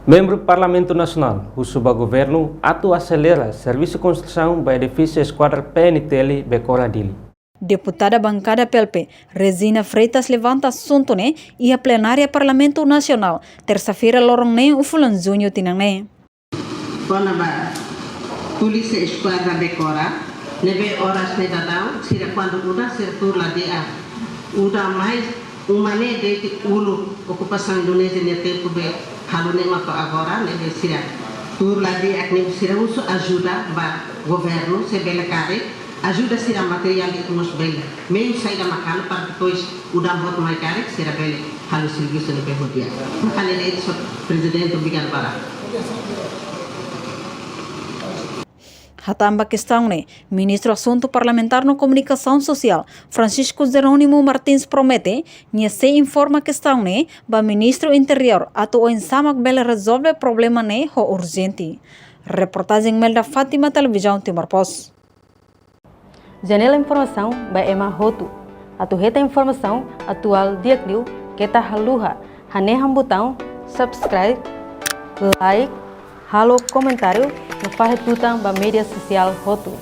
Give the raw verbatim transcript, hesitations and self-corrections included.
Membru Parlamentu Nasionál husu ba governu atu aselera servisu konstrusaun ba edifísiu eskuadra P N T L Becora Dili. Deputada bankada P L P, Regina Freitas levanta asuntu ne'e iha plenária Parlamentu Nasionál, tersa-feira loron neen fulan-juñu tinan ne'e. Kona-ba Polísia Eskuadra Becora, ne'ebé oras ne'e daudaun, sira kuandu udan sira tuur la di'ak. Udan mai, uma ne'e de'it uluk, okupasaun Indonézia nia tempu be halo ne'e mak to'o agora, ne'ebé sira tuur la di'ak ne'e sira husu ajuda ba governu, se bele karik, ajuda sira materiál de'it mós bele. Meiu saida mak halo para depois udan boot mai karik sira bele halo servisu ne'ebé ho di'ak. Mak ne'e de'it, señór Prezidente, obrigadu barak. Hatán ba kestaun ne'e, Ministru Asuntu Parlamentár no Komunikasaun Sosiál, Francisco Jerónimo Martins promete, nia sei informa kestaun ne'e ba Ministru Interiór atu oinsá mak bele rezolve problema ne'e ho urjente. Reportajen Melda Fátima, Televizaun Timor Post. Janela informasaun ba ema hotu. Atu hetan informasaun atuál di'ak liu, keta haluha hanehan butaun subscribe, like, halo komentáriu no fahe tutan ba média sosiál hotu.